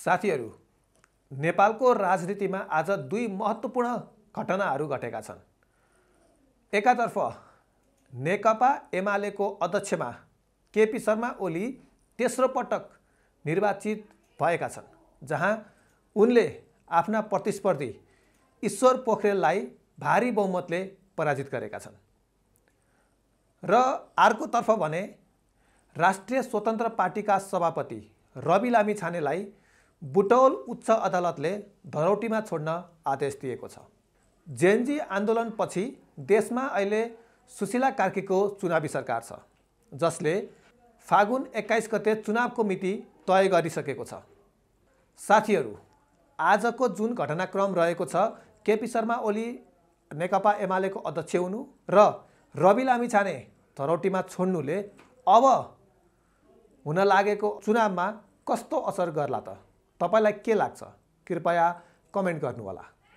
साथीहरू, नेपालको राजनीतिमा आज दुई महत्त्वपूर्ण घटनाहरू घटेका छन्। एकातर्फ नेकपा एमालेको अध्यक्षमा केपी शर्मा ओली तेस्रो पटक निर्वाचित भएका छन्, जहाँ उनले आफ्ना प्रतिस्पर्धी ईश्वर पोखरेललाई भारी बहुमतले पराजित गरेका छन्। र अर्कोतर्फ भने राष्ट्रिय स्वतन्त्र पार्टीका सभापति रवि लामिछानेलाई बुटवल उच्च अदालतले धरौटीमा छोड्न आदेश दिएको छ। जेएनजी आन्दोलनपछि देशमा अहिले सुशीला कार्कीको चुनावी सरकार छ, जसले फागुन 21 गते चुनावको मिति तय गरिसकेको छ। साथीहरू, आजको जुन घटनाक्रम रहेको छ, केपी शर्मा ओली नेकपा एमालेको अध्यक्ष हुनु र रवि लामिछाने धरौटीमा छोड्नुले अब हुन लागेको चुनावमा कस्तो असर गर्ला त? तपाईलाई के लाग्छ? कृपया कमेन्ट गर्नुहोला।